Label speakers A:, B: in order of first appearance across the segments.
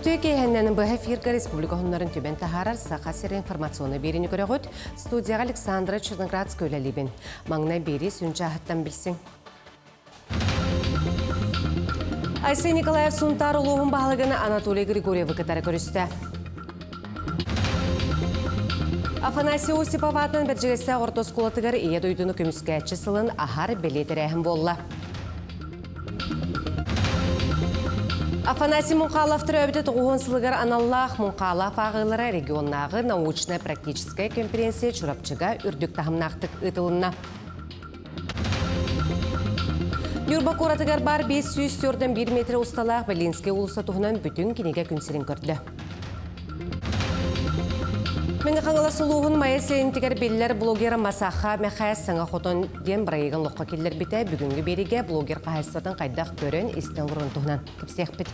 A: Үтүө киэһэннэн быһа эфиргэ республика уһуннарын түбэн таһаарар Саха сирэ информационный биэриини көрөҕүт. Студияҕа Александра Черноградская үлэлиибин. Маҥнай биэрии сүн чааһыттан билсиҥ. Айсен Николаев Сунтаар улууһун баһылыгын Анатолий Григорьевы кытары көрүстэ. Афанасий Осипов аатынан Бэрдьигэстээх орто оскуолатыгар Ийэ дойдуну көмүскээччи сылын аһар бэлиэ тэрээһин буолла. Афанасий Мунхалов төрөөбүтэ тоҕуһун сылыгар аналлаах Мунхалов ааҕыылара регионнааҕы научнай-практическай конференция Чурапчыга үрдүк таһымнаахтык ыытылынна. Ньурба куоратыгар баар 541 метр усталаах Белинскэй уулусса туһунан бүтүн кинигэ күн сирин көрдө. Мэҥэ Хаҥалас улууһун Майа сэлиэнньэтигэр биллэр блогер Масаха Мэхээс саҥа хотон диэн бырайыагын олоххо киллэрбитэ. Бүгүҥҥү биэриигэ блогер хаһаайыстыбатын хайдах көрөн, истэн олорорун туһунан кэпсиэхпит.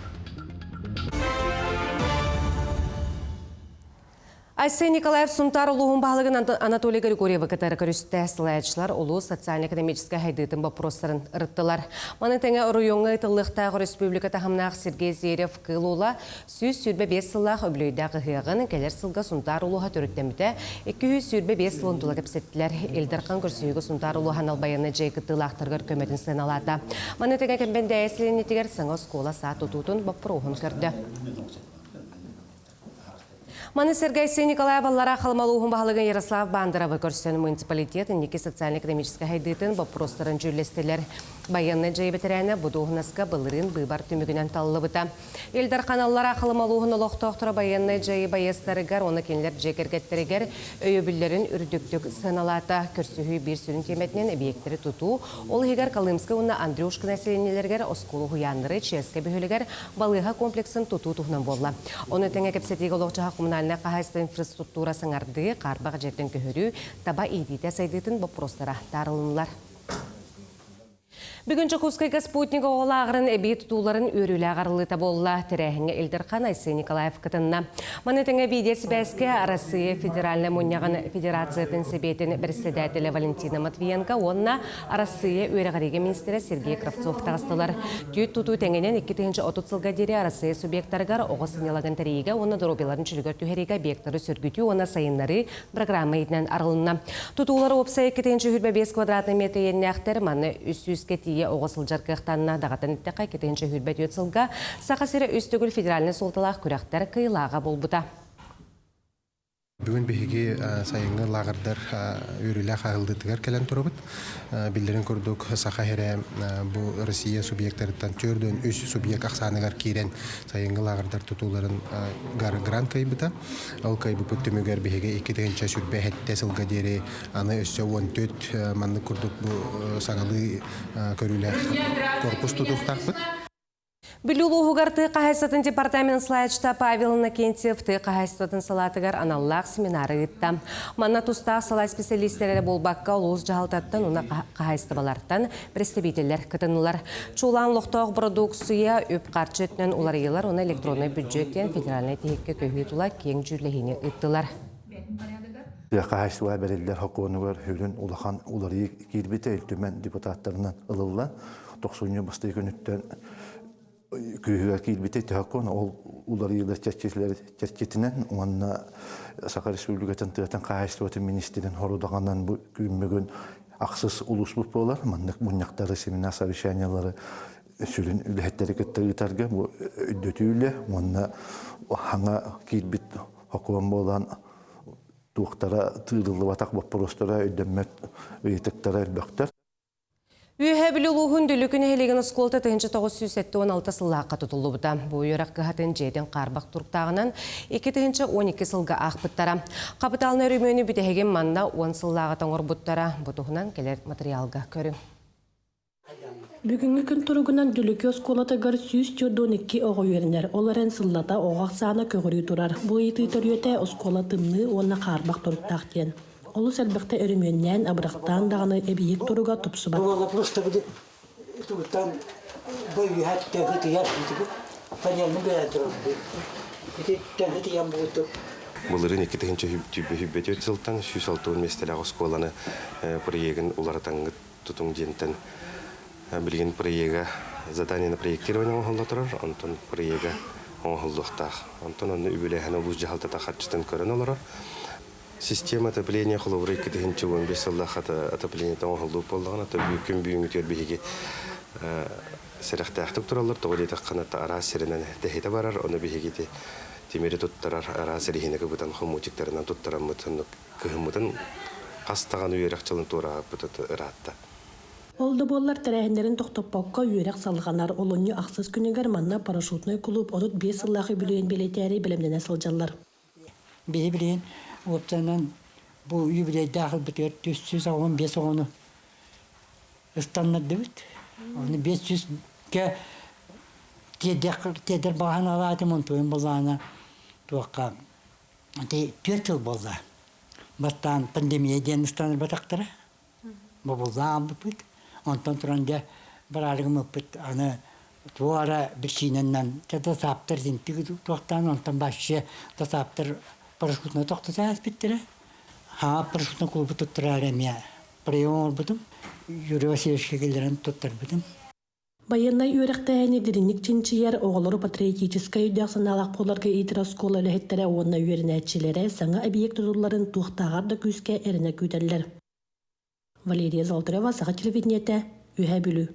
A: Айсен Николаев Сунтаар улууһун баһылыгын Анатолий Григорьевы кытары көрүстэ. Салайааччылар улуус социально-экономическай сайдыытын боппуруостарын ырыттылар. Маны тэҥэ оройуоҥҥа ыытыллыахтаах өрөспүүбүлүкэ таһымнаах Сергей Зверев Кыыл Уола 125 сыллаах үбүлүөйдээх ыһыаҕын кэлэр сылга Сунтаар улууһа төрүттэммитэ 225 сылын тула кэпсэттилэр. Ил Дархан көрсүһүүгэ Сунтаар улууһа анал байыаннай дьайыы кыттыылаахтарыгар көмөтүн сыаналаата. Маны тэҥэ Кэмпэндээйи сэлиэнньэтигэр саҥа оскуола-саад тутуутун боппуруоһун көрдө. Маны сэргэ Айсен Николаев Аллараа Халыма улууһун баһылыгын Ярослав Бандеровы көрсөн муниципалитет инники социально-экономическай сайдыытын боппуруостарын дьүүллэстилэр. Байыаннай дьайыы бэтэрээнэ бу дуоһунаска былырыын быыбар түмүгүнэн талыллыбыта. Ил Дархан Аллараа Халыма улууһун олохтоохторо байыаннай дьайыы байыастарыгар уонна кинилэр дьиэ кэргэттэригэр өйөбүллэрин үрдүктүк сыаналаата. Көрсүһүү биир сүрүн тиэмэтинэн эбийиэктэри тутуу, ол иһигэр Колымскай уонна Андрюшкина сэлиэнньэлэригэр оскуола уһуйааннары, Черскэй бөһүөлэгэр балыыһа комплексын тутуу туһунан буолла. Ону тэҥэ кэпсэтиигэ олох-дьаһах коммунальнай хаһаайыстыба инфраструктура саҥардыы, хаарбах дьиэттэн көһөрүү, таба иитиитэ сайдыытын боппуруостара таарылыннылар. Бүгүн Дьокуускайга спутник оҕо лааҕырын эбии тутууларын үөрүүлээх арыллыыта буолла. Тэрээһиҥҥэ Ил Дархан Айсен Николаев кытынна. Маны тэҥэ видеосибээскэ Арассыыйа Федеральнай Мунньаҕын Федерациятын Сэбиэтин бэрэссэдээтэлэ Валентина Матвиенко уонна Арассыыйа үөрэҕириигэ миниистирэ Сергей Кравцов таҕыстылар. Түүт тутуу тэҥинэн 2030 сылга диэри Арассыыйа субъектарыгар оҕо сынньалаҥын тэрийиигэ уонна доруобуйаларын чөлүгэр түһэриигэ объектары сөргүтүү уонна сайыннарыы программа иитинэн арылынна. Тутуулар уопсай 225 квадратный метр иэннээхтэр, манна 300-гэ тиийэ оҕо сылдьар кыахтанна. Даҕатан эттэххэ, 224 сылга Саха сирэ үс төгүл федеральнай суолталаах күрэхтэр кыайыылааҕа буолбута.
B: Бүгүн биһиги сайыҥҥы лааҕырдар үөрүүлээх аһыллыытыгар кэлэн турабыт. Биллэрин курдук, Саха сирэ бу Россия субъектарыттан 43 субъект ахсааныгар киирэн сайыҥҥы лааҕырдар тутууларын грант кыайбыта. Ол кыайбыппыт түмүгэр биһиги 2027 сылга диэри аны өссө 14 маннык курдук бу саҥалыы көрүүлээх корпус тутуохтаахпыт.
A: Бүлүү улууһугар тыа хаһаайыстыбатын департаменын салайааччыта Павел Иннокентьев тыа хаһаайыстыбатын салаатыгар аналлаах семинары ыытта. Манна тустаах салаа специалистэрэ эрэ буолбакка, улуус дьаһалтаттан уонна хаһаайыстыбалартан представителлэр кытыннылар. Чуулаан олохтоох бородууксуйа, үп-харчы өттүнэн уларыйыылар уонна электроннай бюджет диэн федеральнай тиһиккэ көһүү тула киэҥ дьүүллэһиини ыыттылар.
C: Тыа хаһаайыстыба бэриллэр сокуонугар сүрүн улахан уларыйыы киирбитэ Ил Түмэн депутаттарынан ылыллан, тохсунньу бастакы күнүттэн күүһүгэр киирбитэ сокуон ол уларыйыылар чэрчитинэн уонна Саха Республикатын тыатын хаһаайыстыбатын министрин хорудаҕынан бу күн бүгүн ахсыс улууспут буолар. Маннык мунньахтары, семинар совещаниялары сүрүн үлэһиттэри кытта ыытарга бу өйдөтүү үлэ уонна хаҥа киирбит сокуон буолан туохтара тыырыллыбатах боппуруостара өйдөммөт ыйытыктара элбэхтэр.
A: Үөһээ Бүлүү улууһун Дүлүкү нэһилиэгин оскуолата 1976 сыллаахха тутуллубута. Бу үөрэх кыһатын дьиэтин хаарбах туруктааҕынан 2012 сылга аахпыттара. Хапытаалынай өрөмүөнү бүтэһигин манна 10 сыллааҕыта оҥорбуттара. Бу туһунан кэлэр матырыйаалга көрүҥ.
D: Бүгүҥҥү күн туругунан Дүлүкү оскуолатыгар 142 оҕо үөрэнэр. Ол эрэн сыллата оҕо ахсаана көҕүрүү турар. Бу ыйытыы төрүөтэ оскуола тымныы уонна хаарбах туруктаах диэн. Олус элбэхтэ өрөмүөннээн, абырахтаан даҕаны эбийиэк туруга тупсубат.
E: Просто били тугуттан бөйүһэт тыгытыйар панельны бэйэн турар ити тыгытыйан бугутук
B: Былырыын 2024 сылтан 160 миэстэлээх оскуоланы проегын уларытаҥҥыт тутуҥ диэнтэн билигин проега задание на проектирование оҥоһулла турар, онтон проега
F: оҥоһуллуохтаах. Онтон онно үбүлээһин улуус дьаһалтата харчытын көрөн олорор. Система отопления холобура 2015 сыллаах отоплениета оҥоһуллубут буоллаҕына, күн бүгүҥҥүтүгэр биһиги сэрэхтээхтик тураллар, тоҕо диэтэххинэ араас сиринэн тэһитэ барар, ону биһиги ити тимири туттарар араас эрэһиинэ кыбытан хомуочуктарынан туттараммыт оннук кыһыммытын хас даҕаны үөрэх дьылын туораабыппыт ыраатта.
D: Ол да буоллар тэрээһиннэрин тохтоппокко үөрэх салҕанар. Олунньу ахсыс күнүгэр манна парашютнай кулууп 35 сыллаах үбүлүөйүн бэлиэтээри бэлэмнэнэ сылдьаллар.
E: Биһи билигин уопсайынан бу юбилейдаах ылбытыгар 315 оҕону ыстаннардыбыт. Оны 500-гэ тиэрдэр баҕаһын алаатым, онтуйун буллаҕына туохха түөрт сыл буолла. Бастаан пандемия диэн ыстанарбатахтара. Бобуллаан аалбыппыт. Онтон туран дьэ бараарыгым ыппыт аны туох эрэ биричиинэнэн досааптар итинтик туохтаан онтон вообще досааптар парашютунан тохтото ааспыттара. Хаҥа парашютунан клубу туттараары эмиэ прием оҥорбутум. Юрий Васильевичка киллэрэн туттарбытым.
D: Байыаннай үөрэхтээһини дириҥник чинчийэр, оҕолору патриотическай өйдөөх-санаалаах буоларга иитэр оскуола үлэһиттэрэ уонна үөрэнээччилэрэ саҥа эбийиэк тутулларын туохтааҕар да күүскэ эрэнэ күүтэллэр. Валерия Золотарева, Саха телевидениетэ, Үөһээ Бүлүү.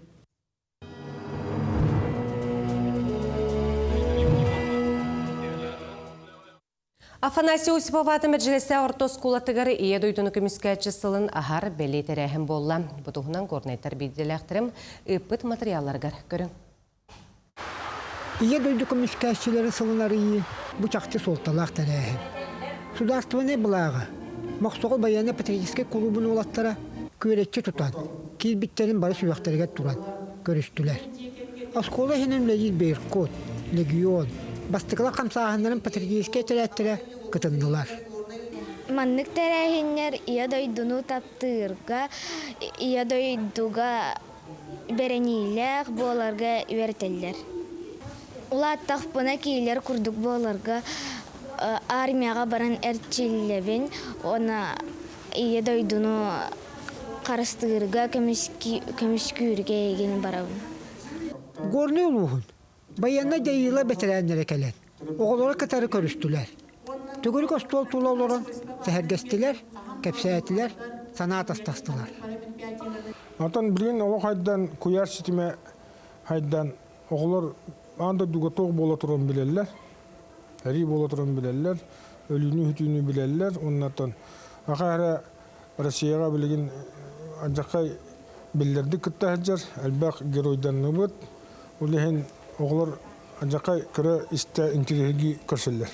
A: Афанасий Осипов аата Мэрдьилэсэ орто оскуолатыгар Ийэ дойдуну көмүскээччи сылын аһар бэлиэ тэрээһин буолла. Бу туһунан горнайтар биирдэлээхтэрим ыыппыт матырыйаалларыгар көрүҥ.
G: Ийэ дойду көмүскээччилэрин сылын арыйыы бу чахчы суолталаах тэрээһин. Судаарыстыбаннай былааҕы Мохсоҕол байыаннай-патриотическай кулуубун уолаттара күөрэччи тутан, киирбиттэрин бары сүрэхтэригэр туран көрүстүлэр. Оскуола иһинэн үлэлиир Беркут, Легион, бастакылар хамсааһыннарын патриотическай этэрээттэрэ кытыннылар.
H: Маннык тэрээһиннэр Ийэ дойдуну таптыырга, Ийэ дойдуга бэриниилээх буоларга үөрэтэллэр. Улааттахпына киилэр курдук буоларга армияҕа баран эрчиллэбин уонна Ийэ дойдуну харыстыырга, көмүскүүргэ эйигин барабын.
G: Горнай улууһун байыаннай дьайыылар бэтэрээннэрэ кэлэн, оҕолору кытары көрүстүлэр. Төгүрүк остуол тула олорон сэһэргэстилэр, кэпсээтилэр, санаа атастастылар.
I: Онтон билигин олох хайдан куйаар ситимэ хайдан оҕолор аан дойдуга туох буола турарын билэллэр. Эрии буола турарын билэллэр, өлүүнү-сүтүүнү билэллэр. Уоннаттан аха эрэ Россияҕа билигин алдьархай биллэрдик кытта сылдьар, элбэх геройданныбыт. Ол иһин оҕолор алдьархай көрө истэ интириэһиргии көрсөллөр.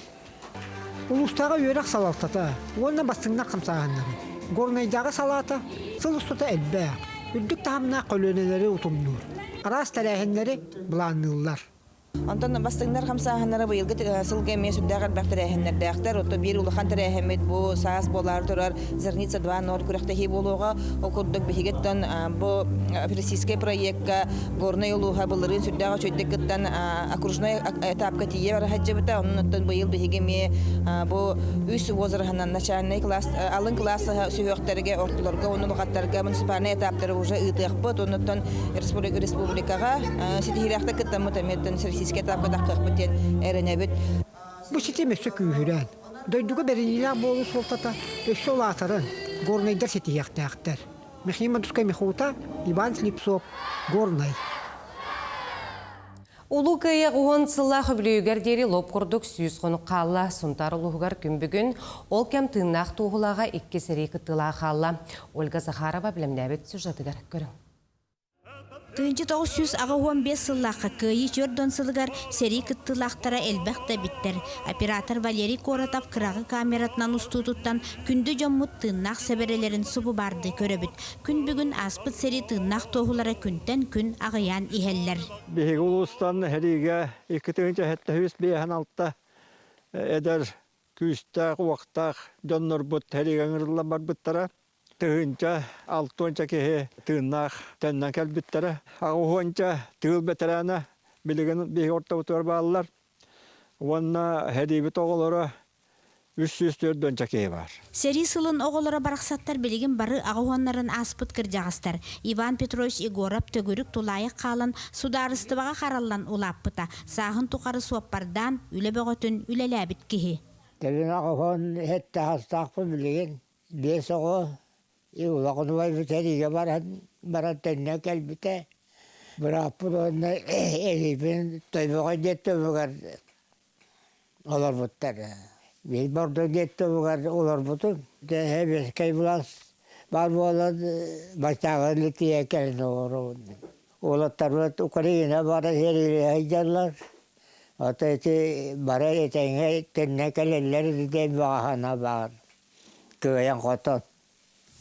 G: Улуустааҕы үөрэх салалтата уонна бастыҥнар хамсааһыннарын Горнайдааҕы салаата сыл устата элбэх, үрдүк таһымнаах көлүөнэлэри утумнуур, араас тэрээһиннэри былаанныыллар.
J: Онтон бастыҥнар хамсааһыннара быйылгы сылга эмиэ сүрдээх элбэх тэрээһиннэрдээхтэр. Оттон биир улахан тэрээһиммит бу саас буолаары турар Зарница 2.0 күрэхтэһии буолуоҕа. Ол курдук биһигиттэн бу российскай проекка Горнай улууһа былырыын сүрдээх үчүгэйдик кыттан окружной этапка тиийэ бара сылдьыбыта. Онон быйыл биһиги эмиэ бу үс возраһынан начальный класс, алын класс сүһүөхтэргэ, ортолорго уонна улахаттарга муниципальнай этаптары уже ыытыахпыт. Оннуттан республикаҕа ситиһиилээхтик кыттаммыт эмиэттэн российскай этапка таххыахпыт диэн эрэнэбит.
G: Бу ситим өссө күүһүрэн, дойдуга бэриниилээх буолуу суолтата өссө улаатарын горнайдар ситиһиэхтээхтэр. Михаил Мадускай Михута, Иван Слепцов, Горнай.
A: Улуу Кыайыы уон сыллаах үбүлүөйүгэр диэри лоп курдук 100 хонук хаалла. Сунтаар улууһугар күн бүгүн ол кэм тыыннаах туоһулааҕа икки сэрии кыттыылаах хаалла. Ольга Захарова бэлэмнээбит сюжетыгар көрүҥ.
K: 1985 сыллаахха Кыайыы 40 сылыгар сэрии кыттыылаахтара элбэх да эбиттэр. Оператор Валерий Коротов кыраҕы камератынан устуутуттан күндү дьоммут тыыннаах сэбэрэлэрин субу баардыы көрөбүт. Күн бүгүн ааспыт сэрии тыыннаах туоһулара күнтэн күн аҕыйаан иһэллэр.
L: Биһиги улуустан сэриигэ 2005-56 эдэр күүстээх-уохтаах дьоннорбут сэриигэ ыҥырыллан барбыттара. Тыһыынча алтыанча киһи тыыннаах төннөн кэлбиттэрэ. Аҕыһуонча тыыл бэтэрээнэ билигин биһиги ортобутугар бааллар. Уонна сэриибит оҕолоро. 304 киһи баар.
K: Сэрии сылын оҕолоро барахсаттар билигин бары аҕа уоннарын ааспыт кырдьаҕастар. Иван Петрович Егоров төгүрүк тулаайах хаалан, судаарыстыбаҕа хараллан улааппыта. Сааһын тухары суоппардаан, үлэ бөҕөтүн үлэлээбит киһи.
M: Кэлин аҕыһын иһит таһастаахпын билигин биэс оҕо улахан убайбыт сэриигэ баран баран төннөн кэлбитэ. Бырааппын уонна эһиибин Тойбохой диэн тылыгар олорбуттар. Биир Бордо диэн тылыгар олорбутум. Сэбиэскэй былаас баар буолан баччааҕы тиийэн кэлэн олоробун. Уолаттарбыт Украина бара сэриилэһэ сылдьаллар. Ото ити бары этэҥҥэ төннөн кэлэллэр диэн баҕа санаа баар. Кыайан-хотон.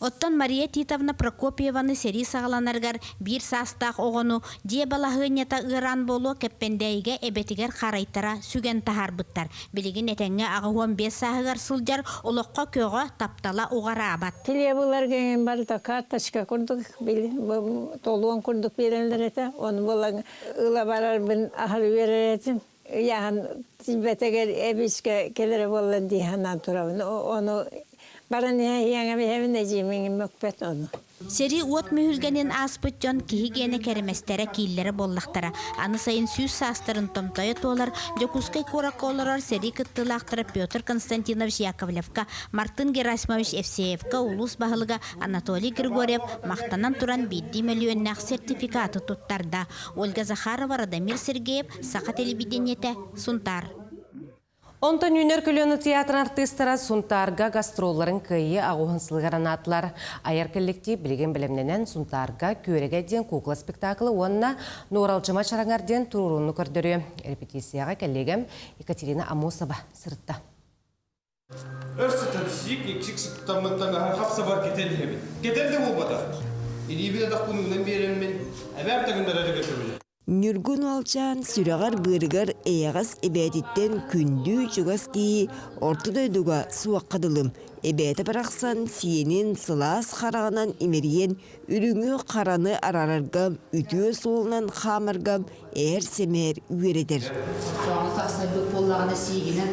K: Оттон Мария Титовна Прокопьеваны сэрии саҕаланарыгар биир саастаах оҕону дьиэ балаһыанньата ыараан буолуо Кэппэндээйигэ эбэтигэр харайтара сүгэн таһаарбыттар. Билигин этэҥҥэ 85 сааһыгар сылдьар, олоххо көҕө, таптала уҕараабат.
N: Килиэбыларга эҥин барыта карточка курдук толуон курдук биэрэллэр этэ. Ону буолан ыла барарбын аһары үөрэр этим. Ыйааһын тиийбэтэгэр эбискэ кэлэрэ буолла дии санаан турабын. Ону баран иһэ иһэбин эдьиийим мөкпөт ону.
K: Сэрии уот мүһүлгэнин ааспыт дьон киһи гиэнэ кэрэмэстэрэ кииллэрэ буоллахтара. Аны сайын 100 саастарын томтойо туолар Дьокуускай куоракка олорор сэрии кыттыылаахтара Петр Константинович Яковлевка, Мартын Герасимович Евсеевка улуус баһылыга Анатолий Григорьев махтанан туран биирдии мөлүйүөннээх сертификаты туттарда. Ольга Захарова, Радомир Сергеев, Саха телевидениетэ, Сунтаар.
A: Онтон Үүнэр көлүөнэ театрын артыыстара Сунтаарга гастролларын кыайыы аҕуһун сылыгар анаатылар. Айар коллектив билигин бэлэмнэнэн Сунтаарга Күөрэгэй диэн куукула спектаклы уонна Нуоралдьыма чараҥар диэн туруорууну көрдөрүө. Репетицияҕа кэллиэгэм Екатерина Амосова сырытта.
O: Өр сытан сиик-иксик сыттаммыттан аһа хап-сабар кэтэн иһэбин. Кэтэн да буолбатах. Илиибин атахпын уунан биэрэммин, эбээм таҥыннарарыгар көмөлө.
P: Ньургун уолчаан сүрэҕэр-быарыгар эйэҕэс эбээтиттэн күндү чугас киһи орто дойдуга суохха дылым. Эбээтэ барахсан сиэнин сылаас хараҕынан имэрийэн, үрүҥү-хараны араарарга, үтүө суолунан хаамарга ээр-сэмээр үөрэтэр.
Q: Соҕус ахсайбыт буоллаҕына сиигинэн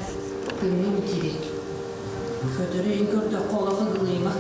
Q: тымныы уу киирэр. Көтөрү иһин көрдөххө олох ыгылыйма.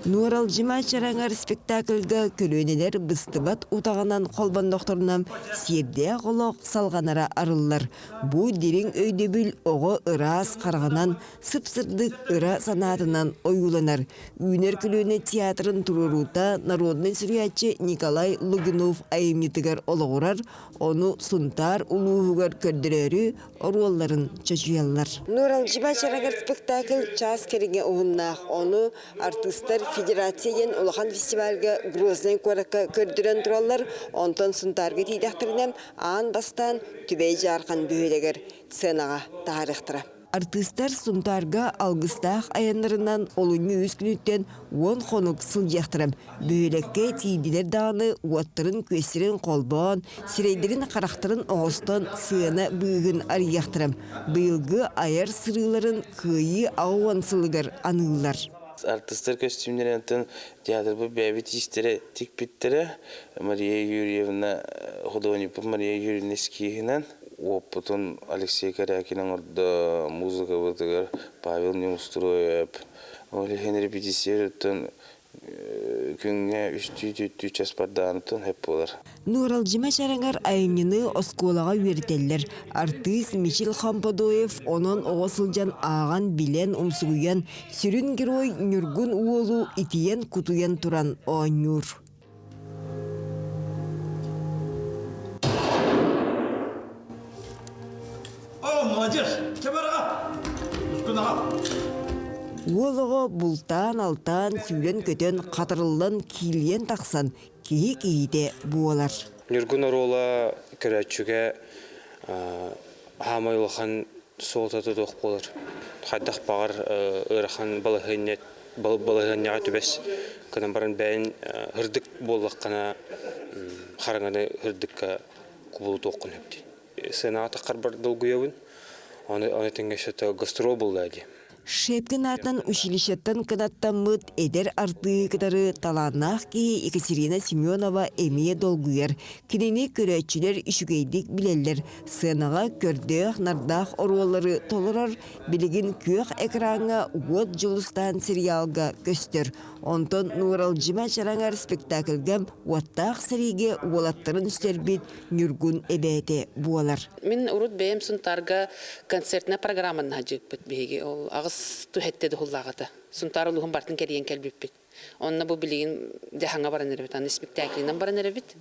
P: Нуоралдьыма чараҥар спектакльга көлүөнэлэр быстыбат утаҕынан холбоннохторуна сиэрдээх олох салҕанара арыллар. Бу дириҥ өйдөбүл оҕо ыраас хараҕынан, сып-сырдык ыра санаатынан ойууланар. Үүнэр көлүөнэ театрын туруоруута народнай суруйааччы Николай Лугинов айымньытыгар олоҕурар, ону Сунтаар улууһугар көрдөрөөрү оруолларын чочуйаллар. Нуоралдьыба чарагар спектакль чаас кэриҥэ уһуннаах. Ону артыыстар Федерация диэн улахан фестивальга Грознай куоракка көрдөрөн тураллар. Онтон Сунтаарга тиийдэхтэринэ аан бастаан Түбэй Дьаархан бөһүөлэгэр сценаҕа таһаарыахтара. Артыыстар Сунтаарга алгыстаах айаннарынан олунньу үс күнүттэн 10 хонук сылдьыахтара. Бөһүөлэккэ тиийдилэр даҕаны уоттарын-күөстэрин холбоон, сирэйдэрин-харахтарын оҥостон сыана быыһын арыйыахтара. Быйылгы айар сырыыларын Кыайыы 80 сылыгар аныыллар.
R: Артыстар көстүүмнэрин театрбыт бэйэбит иистэрэ тикпиттэрэ. Мария Юрьевна художникпыт Мария Юрьевна эскиһинэн Уоппутун Алексей Корякин оҥордо, музыкабытыгар Павел Неустроев. Ол иһин репетицияларыттан күҥҥэ үстүү-түөртүү час бардаанытын сөп буолар.
P: Нуоралдьыма чараҥар айымньыны оскуолаҕа үөрэтэллэр. Артыыс Мичил Хомподоев онон оҕо сылдьан ааҕан, билэн, умсугуйан, сүрүн герой Ньургун уолу итийэн-кутуйан туран оонньуур.
O: О, молодец! Чабараҕа! Ускунаҕа!
P: Уол оҕо бултаан-алтаан, сүүрэн-көтөн, хатырыллан, киилийэн тахсан киһи киһитэ буолар.
S: Ньургун оруола көрөөччүгэ хаамай улахан суолтата туох буолар. Хайдах баҕар ыарахан балаһыанньа балаһыанньаҕа түбэс гынан баран бэйэн һырдык буоллаххына хараҥаны һырдыкка кубулутуоххун сөп дии. Сыанаҕа таххарбар долгуйабын. Оны, оны тэҥҥэ гастрол буолла дии.
P: Шепкин аатынан училищеттан кынаттаммыт эдэр артыыһы кытары талааннаах киһи Екатерина Семенова эмиэ долгуйар. Кинини көрөөччүлэр үчүгэйдик билэллэр. Сыанаҕа көрдөөх-нардаах оруоллары толорор, билигин күөх экраҥҥа Уот Дьулустаан сериалга көстөр. Онтон Нууралдьыма Чараҥар спектакльга уоттаах сэриигэ уолаттарын сүтэрбит Ньургун эбээтэ буолар.
T: Мин урут бэйэм Сунтаарга концертная программаны садьыыппыт биһиги. Ол аҕыс түһэттэ духуллааҕыта. Сунтаар улууһун бартын кэрийэн кэлбиппит. Онно бу билигин дьаһаҥа баран эрэбит, аны спектаклинан баран эрэбит.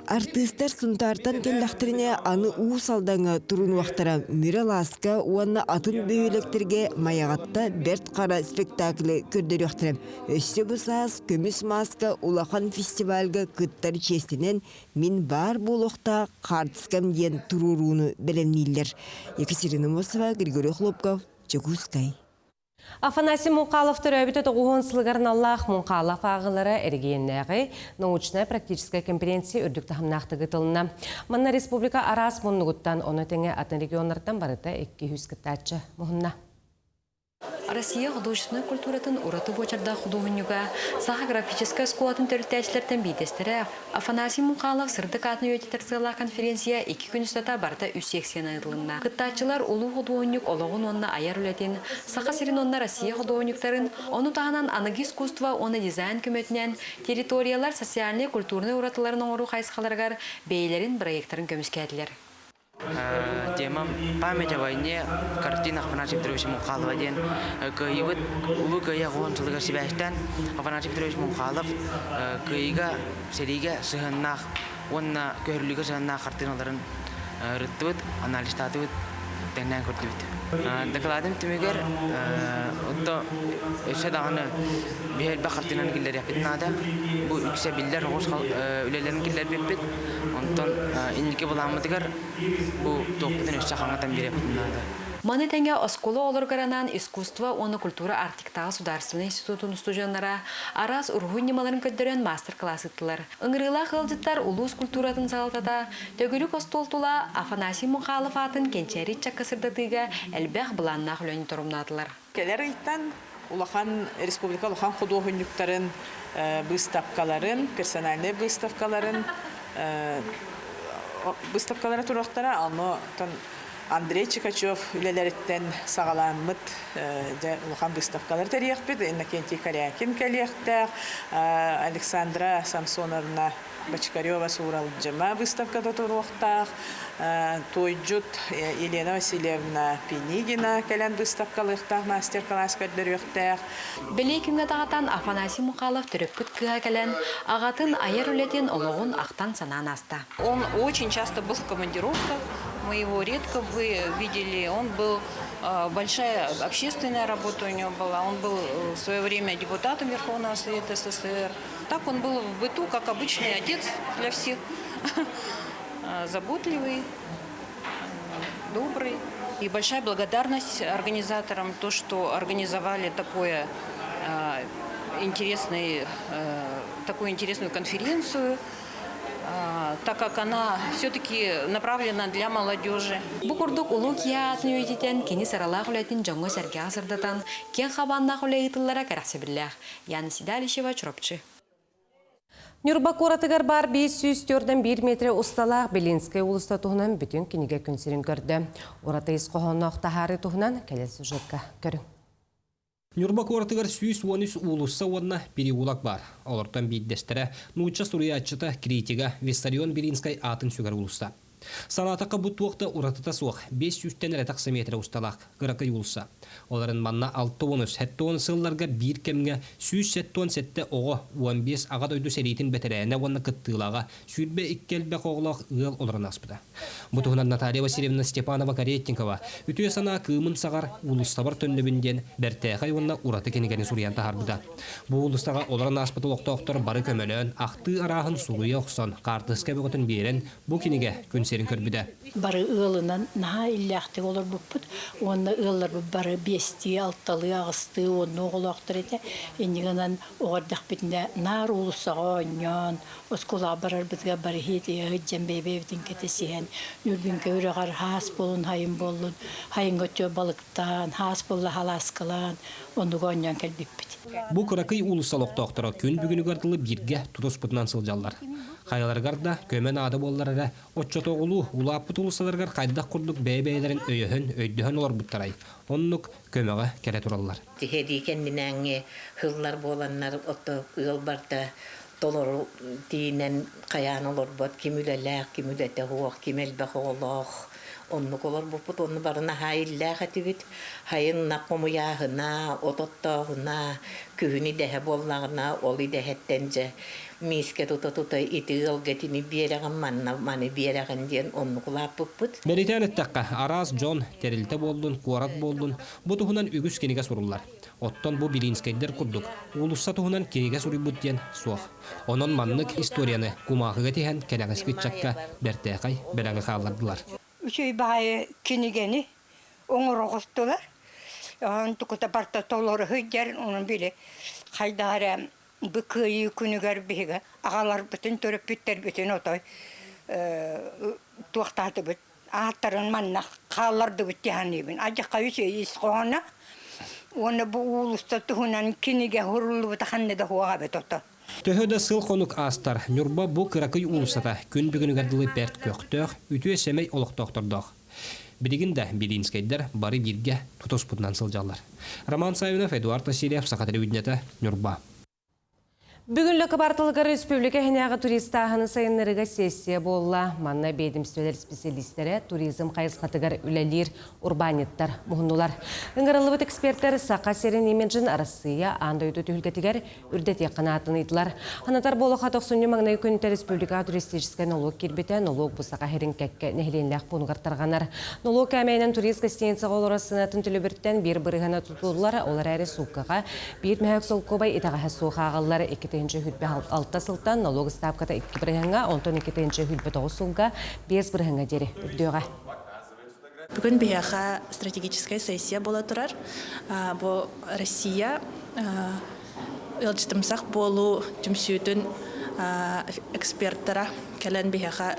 P: Артыыстар Сунтаартан кэллэхтэринэ аны Уус Алдаҥҥа турунуохтара Мүрэ Лааска уонна атын бөһүөлэктэргэ Майаҕатта Бэрт Хара спектаклы көрдөрүөхтэрэ. Өссө бу саас Көмүс мааска улахан фестивальга кыттар чиэстэнэн Мин баар буолуохтаах хаартыскам диэн туруорууну бэлэмнииллэр. Екатерина Мосова, Григорий Хлопков, Дьокуускай.
A: Афанасий Мунхалов төрөөбүтэ тоҕуһун сылыгар аналлаах Мунхалов ааҕыылара эрэгийиэннээҕи научнай-практическай конференция үрдүк таһымнаахтык ыытылынна. Манна республика араас муннугуттан, ону тэҥэ атын регионнартан барыта 200 кыттааччы муһунна.
U: Россия художественнай культуратын ураты буочардаах худуоһунньуга, Саха графическай оскуолатын төрүттээччилэртэн биирдэстэрэ Афанасий Мухалов сырдык аатын үйэтитэр сыаллаах конференция икки күн устата барыта үс секцияны ыытылынна. Кыттааччылар улуу худуоһунньук олоҕун уонна айар үлэтин, Саха сирин уонна Россия худуоһунньуктарын, ону таһынан аныгы искусство уонна дизайн көмөтүнэн территориялар социальнай-культурнай уратыларын оҥоруу хайысхаларыгар бэйэлэрин бырайыактарын көмүскээтилэр.
V: Темам «Память о войне» картина Афанасия Петровича Мухалова диэн кыайыыбыт Улуу Кыайыы оҕуһун сылыгар сибээстээн Афанасий Петрович Мухалов кыайыыга, сэриигэ сыһыаннаах уонна көһөрүлүүгэ сыһыаннаах хартыыналарын ырыттыбыт, анализтаатыбыт, тэҥнээн көрдүбүт. Докладым түмүгэр отто өссө даҕаны биһи элбэх хартыынаны киллэриэхпитин наада. Бу үксэ биллэр оҕус үлэлэрин киллэрбиппит. Онтон инники былааммытыгар бу туохпутун өссө хаҥатан биэриэхпитин наада.
U: Маны тэҥэ оскуола оҕолоругар анаан искусство уонна культура Арктиктааҕы судаарыстыбаннай институтун устудьуоннара араас уруһуй ньымаларын көрдөрөн маастар-кылаас ыыттылар. Ыҥырыылаах ыалдьыттар улуус культуратын салалтата төгүрүк остуол тула Афанасий Мухалов аатын кэнчээри ыччакка сырдатыыга элбэх былааннаах үлэни торумнаатылар.
W: Кэлэр ыйтан улахан республика улахан худуоһунньуктарын быыстапкаларын, персональнай выставкаларын выставкалара туруохтара. Онтон Андрей Чикачев үлэлэриттэн саҕаламмыт дьэ улахан выставкалары тэрийиэхпит. Иннокентий Корякин кэлиэхтээх, Александра Самсоновна Бочкарева Сууралдьыма выставката туруохтаах, Туойдьут Елена Васильевна Пинигина кэлэн выставкалыахтаах, мастер-класс көрдөрүөхтээх.
U: Бэлиэ күҥҥэ даҕатан Афанасий Мухалов төрөппүт кыыһа кэлэн, аҕатын айар үлэтин олоҕун ахтан-санаан ааста.
X: Он очень часто был в командировках, мы его редко видели. Он был, большая общественная работа у него была. Он был в свое время депутатом Верховного Совета СССР. Так он был в быту, как обычный отец для всех. Заботливый, добрый. И большая благодарность организаторам, то, что организовали такое интересный, такую интересную конференцию, так как она все-таки направлена для молодежи.
U: Бу курдук улуу киһи аатын үйэтитэн, кини сыралаах үлэтин дьоҥҥо-сэргэҕэ сырдатан, киэҥ хабааннаах үлэ ыытыллара кэрэхсэбиллээх. Яна Седалищева, Чурапчы.
A: Ньурба куоратыгар баар 504 1 метр усталаах Белинскэй уулусса туһунан бүтүн кинигэ күн сирин көрдө. Ураты ис хоһоонноох таһаарыы туһунан кэлэр сюжетка көрүҥ.
Y: Ньурба куоратыгар 113 уулусса уонна переулок баар. Олортон биирдэстэрэ нуучча суруйааччыта, критига Виссарион Белинскай аатын сүгэр уулусса. Санаатахха бу туох да уратыта суох, 500-тэн эрэ тахса метрэ усталаах кыракый уулусса. Оларын манна 60 сылларга биир кэмҥэ 177 оҕо, 15 Аҕа дойду сэриитин бэтэрээнэ уонна кыттыылааҕа, 22 элбэх оҕолоох ыал олорон ааспыта. Бу туһунан Наталья Васильевна Степанова-Каретникова «Үтүө санаа кыымын саҕар, уулуссабар төннөбүн» диэн бэртээхэй уонна ураты кинигэни суруйан таһаарбыта. Бу уулуссаҕа олорон ааспыт олохтоохтор бары көмөлөөн, ахтыы арааһын суруйа охсон, хаартыска бөҕөтүн биэрэн, бу кинигэ күн. сирин көрбүтэ.
B: Бары ыалынан наһаа иллээхтик олорбуппут уонна ыалларбыт бары биэстии, алталыы, аҕыстыы, уоннуу оҕолоохтор этэ. Инньэ гынан оҕо эрдэхпитинэ наар уулуссаҕа оонньоон, оскуолаҕа барарбытыгар бары иһит дьэн бэйэ-бэйэбитин кэтэсиһэн, Ньургунка үрэҕэр хаас буолун, хайын буоллун, хайыҥҥа өттүгэр балыктаан, хаас буолла халааскалаан, оннук оонньоон кэлбиппит.
Y: Бу кыракый уулусса олохтоохторо күн бүгүнүгэр дылы бииргэ тутуспутунан сылдьаллар. Хайаларыгар да көмө наада буоллар эрэ, оччотооҕулуу улааппыт уулуссаларыгар хайдах курдук бэйэ-бэйэлэрин өйөһөн, өйдөһөн олорбуттарай, оннук көмөҕө кэлэ тураллар.
C: Сэрии кэннинээҥҥи сыллар буоланнар ото ыал барда толору тиинэн хайаан олорбот, ким үлэлээх, ким үлэтэ суох, ким элбэх оҕолоох оннук олорбуппут, онну бары наһаа иллээх этибит. Сайын ынах хомуйааһына, от оттооһуна, күһүн идэһэ буоллаҕына, ол идэһэттэн дьэ миискэ тута-тута ити ыалга итини биэрэҕин, манна маны биэрэҕин диэн оннук улааппыппыт.
Y: Бэлиэтээн эттэххэ, араас дьон, тэрилтэ буоллун, куорат буоллун, бу туһунан үгүс кинигэ суруллар. Оттон бу Белинскэйдэр курдук, уулусса туһунан кинигэ суруйбут диэн суох. Онон маннык историяны кумааҕыга тиһэн кэнэҕэски ыччакка бэртээхэй бэлэҕи хааллардылар.
D: Үчүгэй баҕайы кинигэни оҥоро оҕустулар. Онтукута барыта толору сылдьар, онон били хайдах эрэ бу Кыайыы күнүгэр биһиги аҕаларбытын, төрөппүттэрбитин отой туохтаатыбыт, ааттарын манна хааллардыбыт дии саныыбын. Адьахха үчүгэй ис хоһооно уонна бу уулусса туһунан кинигэ суруллубута ханна да суох эбит ото.
Y: Төһө да сыл-хонук аастар, Ньурба бу кыракый уулуссата күн бүгүнүгэр дылы бэрт көхтөөх, үтүө-сэмэй олохтоохтордоох. Билигин да Белинскэйдэр бары бииргэ тутуспутунан сылдьаллар. Роман Савинов, Эдуард Васильев, Саха телевидениета, Ньурба.
A: Бүгүн Лөкөбартылыгар республика иһинээҕи туристааһыны сайыннарыыга сессия буолла. Манна биэдимстибэлэр специалистэрэ туризм хайысхатыгар үлэлиир урбаанньыттар муһуннулар. Ыҥырыллыбыт экспертэр Саха сирин имиджин Арассыыйа аан дойду түһүлгэтигэр үрдэтиэххэ наатын ыйдылар. Анатар буолуха тохсунньу маҥнай күнтэ республикаҕа туристическай нолуок киирбитэ, нолуок бу Саха сирин кэккэ нэһилиэнньэлээх пуунугар тарҕанар. Нолуок кээмэйинэн турист гостиницаҕа олорор сыанатын төлөбүртэн биир бырыһыана тутуллар, ол эрээри сууккаҕа биир мөһөөк солкуобай итэҕэһэ суох ааҕыллар. 2026 сылтан нолуок ыстаапката 2 бырыһыаҥҥа, онтон 2029 сылга 5 бырыһыаҥҥа диэри үрдүөҕэ.
E: Бүгүн биһиэхэ стратегическай сессия буола турар. Бу Россия ыалдьытымсах буолуу түмсүүтүн эксперттара кэлэн биһиэхэ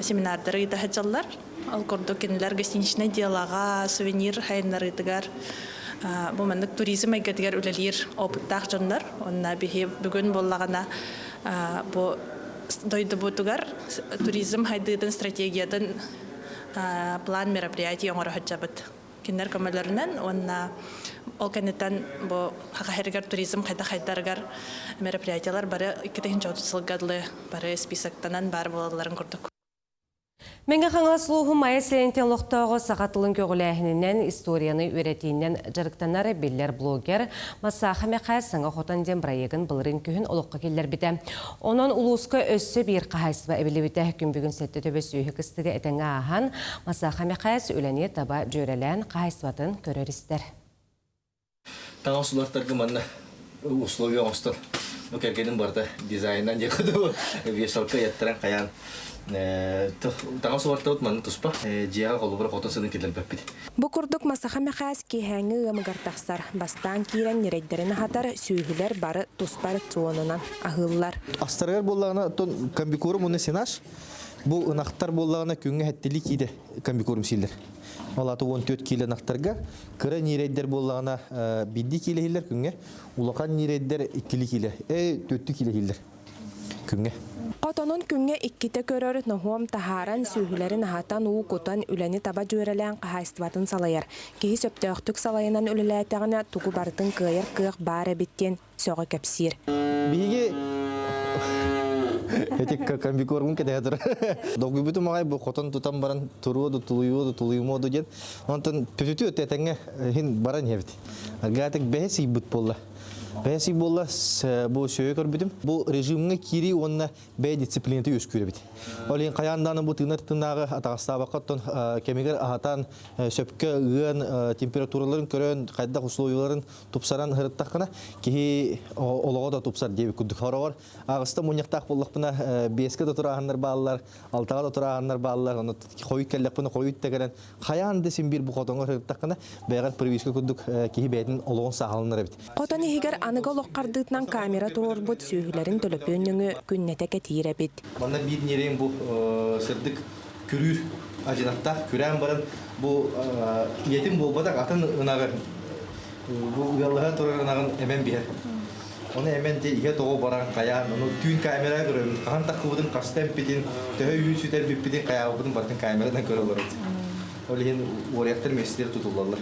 E: семинардары ыыта сылдьаллар. Ол курдук кинилэр гостиничнай делаҕа, сувенир хайыннарыытыгар бу маннык туризм эйгэтигэр үлэлиир опыттаах дьоннор. Онно биһи бүгүн буоллаҕына бу дойдубутугар туризм хайдыытын стратегиятын план мероприятий оҥоро сылдьабыт. Кинилэр көмөлөрүнэн уонна ол кэнниттэн бу Хахаһиригэр туризм хайдах хайдарыгар мероприятиялар бары 2030 сылга дылы бары списоктанан баар буолалларын курдук.
A: Мэҥэ Хаҥалас улууһун Майа сэлиэнньэтин олохтооҕо саха тылын көҕүлээһининэн, историяны үөрэтиинэн дьарыктанар биллэр блогер Масаха Мэхээс Саҥа хотон диэн бырайыагын былырыын күһүн олоххо киллэрбитэ. Онон улууска өссө биир хаһаайыстыба эбиллибитэ. Күн бүгүн сэттэ төбө сүөһү кыстыга этэҥҥэ ааһан, Масаха Мэхээс үлэни таба дьүөрэлээн хаһаайыстыбатын көрөр-истэр.
F: Таҥас улартарга манна условия оҥостор. Бу кэргэним барыта дизайнан диэки вешалка ыйаттаран хайаан таҥас улартабыт манна туспа. Дьиэҕэ холобура хотон сыны киллэрбэппит.
Z: Бу курдук Масаха Мэхээс киэһээҥҥи ыамыгар тахсар. Бастаан киирэн ньирэйдэрин аһатар, сүөһүлэр бары туспа рационунан аһыыллар.
F: Астарыгар буоллаҕына, оттон комбикорм уонна сенаж. Бу ынахтар буоллаҕына күҥҥэ хэттили киилэ комбикорм сииллэр. Ол аата 14 киилэ ынахтарга кыра ньирэйдэр буоллаҕына биирдии киилэ иһиллэр күҥҥэ, улахан ньирэйдэр иккили киилэ, төрттүү киилэ иһиллэр күҥҥэ.
Z: Хотонун күҥҥэ иккитэ көрөр, ноһуом таһааран, сүөһүлэрин аһатан, уу кутан, үлэни таба дьүөрэлээн хаһаайыстыбатын салайар. Киһи сөптөөхтүк салайынан үлэлээтэҕинэ тугу барытын кыайар кыах баар эбит диэн сөҕө кэпсиир.
F: Биһиги эти комбикормун кэтэһэ турар. Долгуйбутум аҕай бу хотон тутан баран туруо да тулуйуо да тулуйумуо да диэн. Онтон төтүтү өттө этэҥҥэ иһин баран иһэбит. Аргаатык бэһис ыйбыт буолла. Бэйэсик буолла бу сөйө көрбүтүм. Бу режимҥэ киирии уонна бэйэ дисциплината үөскүүр эбит. Ол иһин хайаан даҕаны бу тыынар тыынааҕы атаҕастаабакка оттон кэмигэр аһатан, сөпкө ыан, температураларын көрөн, хайдах условияларын тупсаран сырыттаххына, киһи олоҕо да тупсар диэбит курдук. Хороҕор аҕыста мунньахтаах буоллахпына, биэскэ да турааһыннар бааллар, алтаҕа да турааһыннар бааллар, ону хойут кэллэхпинэ хойут да кэлэн хайаан да син биир бу хотоҥҥо сырыттаххына, бэйэҕэр привычка курдук киһи бэйэтин олоҕун сааһыланар эбит.
Z: Хотон иһигэр аныгы олох хардыытынан камера туруорбут сүөһүлэрин төлөпүөн нөҥүө күннэтэ кэтиир эбит.
F: Манна биир ньирэйим бу сырдык күрүүр адьынаттаах күрээн баран бу ийэтин буолбатах атын ынаҕы бу ыаллаһа турар ынаҕын эмэн биһэр. Ону эмэн дьэ иһэ тоҕо баран хайаан, ону түүн камера көрөбүн, хаһан таххыбытын, хаста эмпитин, төһө үүт сүтэрбиппитин, хайаабыппытын барытын камерадан көрө олоробут. Ол иһин уоруйахтар миэстэлэр тутуллаллар.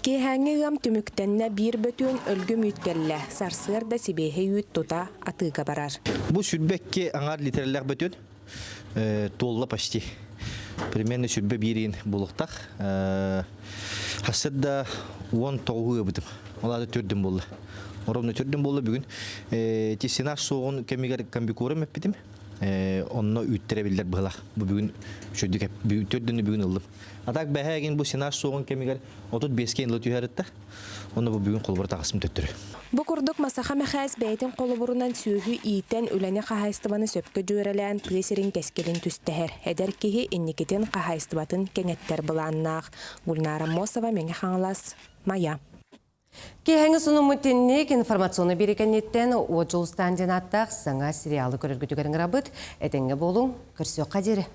Z: Киэһээҥҥи ыам түмүктэннэ биир бөтүөн өлгөм үүт кэллэ. Сарсыарда сибиэһэй үүт тута атыыга барар.
F: Бу сүрбэкки аҥаар литрэлээх бөтүөн туолла почти. Примерно сүрбэ биириин булуктах. Хассыт да 19 ыабытым. Ол аата түрдүм буолла. Ровно түрдүм буолла бүгүн. Тиссинаш суоҕун кэмигэр комбикорм эппитим. Онно үүттэрэ биллэр быһылах. Бу бүгүн үчүгдүк төрдүнү бүгүн ыллым. А так бэһээгин бу сенаж суоҕун кэмигэр 35 ке ылы түһэритта. Онно бу бүгүн холобура таҕысым төттөрү.
Z: Бу курдук Масаха Мэхээс бэйэтин холобурунан сүөһү иитэн, үлэни хаһаайыстыбаны сөпкө дьүөрэлээн тыа сирин кэскилин түстэһэр. Эдэр киһи инникитин хаһаайыстыбатын кэҥэттэр былааннаах. Гульнара Мосова, Мэҥэ Хаҥалас, Майа.
A: Киэһэҥи сонуммут тинник информационный биэрикэнниттэн Уот Дьулустаан диэн ааттаах саҥа сериалы көрөргүтүгэр ыҥырабыт. Этэҥҥэ буолуҥ, көрсүөххэ диэри.